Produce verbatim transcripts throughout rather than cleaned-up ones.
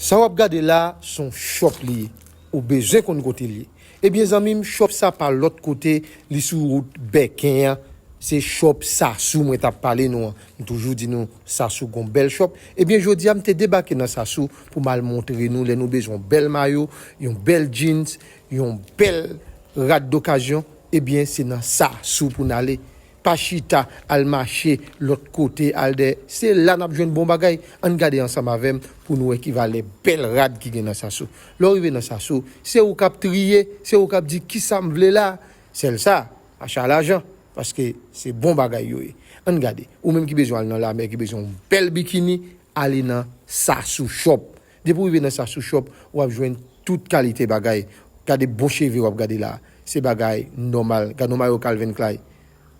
Sa w ap gade la, se yon shop li ye. Ou bezwen konn kote l ye. Ebyen, zanmi m, shop sa pa lòt kote, li sou wout Bèken an. Se shop Sasou mwen t ap pale nou an. M toujou di nou, Sasou gon bèl shop. Ebyen, jodi a, m te debake nan Sasou pou m al montre nou lè nou bezwen yon bèl mayo, yon bèl jeans, yon bèl rad dokazyon. Ebyen, se nan Sasou pou n ale. Pa chita, al mache lòt kote, al dèyè. Se la n ap jwenn bon bagay. Ann gade ansanm avè m pou nou wè ki valè bèl rad ki gen nan Sasou. Lè w rive nan Sasou, se ou k ap triye, se ou k ap di kisa m vle la. Sèl sa, acha lajan, paske se bon bagay yo ye. Ann gade, ou menm ki bezwen al nan lamè, ki bezwen yon bèl bikini, ale nan Sasou Shop. Depi w rive nan Sasou Shop, w ap jwenn tout kalite bagay. Gade bon cheve w ap gade la. Se bagay nòmal. Gade yon mayo Calvin Klein.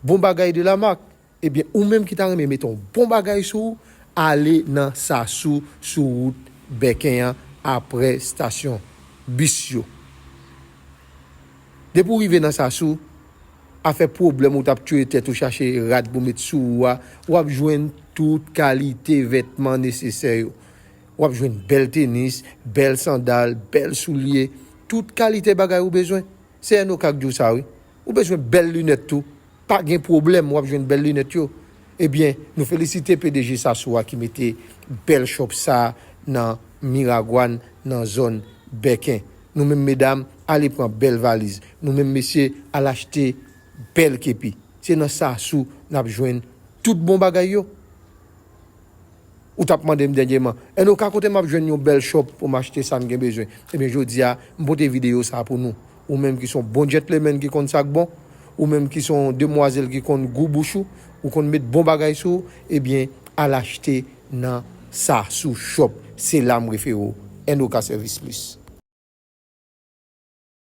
Bon bagay de la marque. Ebyen, ou menm ki ta renmen mete yon bon bagay sou ou, ale nan Sasou sou wout Bèken an, aprè estasyon bis yo. Depi w rive nan Sasou, afè pwoblèm ou t ap tiye tèt ou chache rad pou met sou ou a, w ap jwenn tout kalite vètman nesesè yo. W ap jwenn bèl tenis, bèl sandal, bèl soulye, tout kalite bagay ou bezwen. Se N O K k di w sa, wi. Ou bezwen bèl linèt tou. Pa gen pwoblèm, w ap jwenn bèl linèt yo. Ebyen, nou felisite P D G Sasou a ki mete bèl shop sa a nan Miragwàn, nan zòn Bèken. Nou menm medam, ale pran bèl valiz. Nou menm mesye, al achte bèl kepi. Se nan Sasou n ap jwenn tout bon bagay yo. Ou t ap mande m dènyèman, N O K, kote m ap jwenn yon bèl shop pou m achte sa m gen bezwen? Ebyen, jodi a, m pote videyo sa a pou nou. Ou menm ki se yon bon gentleman ki konn sa k bon, ou menm ki se yon demwazèl ki konn gou bouch ou, ou konn met bon bagay sou ou, ebyen, al achte nan Sasou Shop. Se la m refere w. N O K Service Plus.